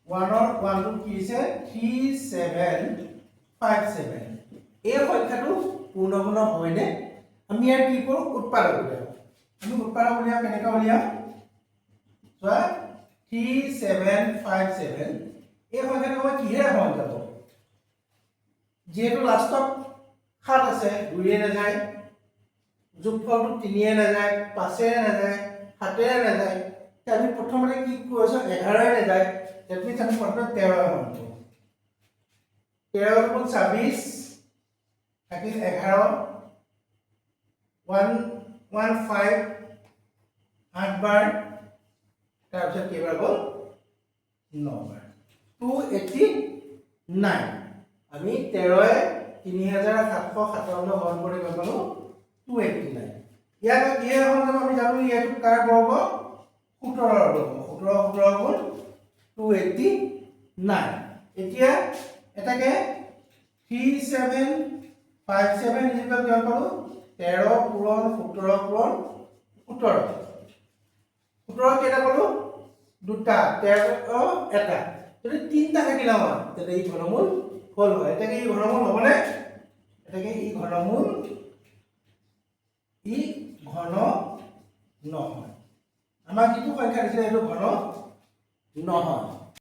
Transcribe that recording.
ওৱানৰ ওৱানটো কি দিছে? 3757। এই সংখ্যাটো পূৰ্ণঘন হয়নে? আমি ইয়াৰ কি কৰোঁ? উৎপাদক উলিয়াওঁ। আমি উৎপাদক উলিয়াওঁ। কেনেকৈ উলিয়াওঁ চোৱা। 3757, এই সংখ্যাটো আমাৰ কিহেৰে হৰণ যাব? যিহেতু লাষ্টত সাত আছে, দুইয়ে নাযায়, যোগফলটো তিনিয়ে নাযায়, পাঁচেৰে নাযায়, সাতেৰে নাযায়। এতিয়া আমি প্ৰথমতে কি কৈছোঁ? 11ৰে নাযায়। That means আমি প্ৰথমতে 13 হৰণ কৰোঁ। 13 দুগুণ 26, থাকিল 11। 115 আঠবাৰ, তাৰপিছত কেইবাৰ গ'ল? নবাৰ। 289। আমি 13ৱে 3757 হৰণ কৰি গম পালোঁ 289। ইয়াক কিহে হৰণ যাব? আমি জানো ইয়াটো কাৰ বৰ্গ? 17ৰ বৰ্গ। 17, 17 গুণ 289। এতিয়া এটাকে 3757 is equal কিমান পালোঁ? 13 পূৰণ 17 পূৰণ 17। 17 কেইটা পালোঁ? দুটা। 13 এটা। যদি তিনিটা থাকিলে হয়, তেতিয়া ই ঘনমূল হ'ল হয়। এটাকে ই ঘনমূল হ'বনে? এটাকে ই ঘনমূল, ই ঘন নহয়। আমাক যিটো সংখ্যা দিছিলে, সেইটো ঘন নহয়।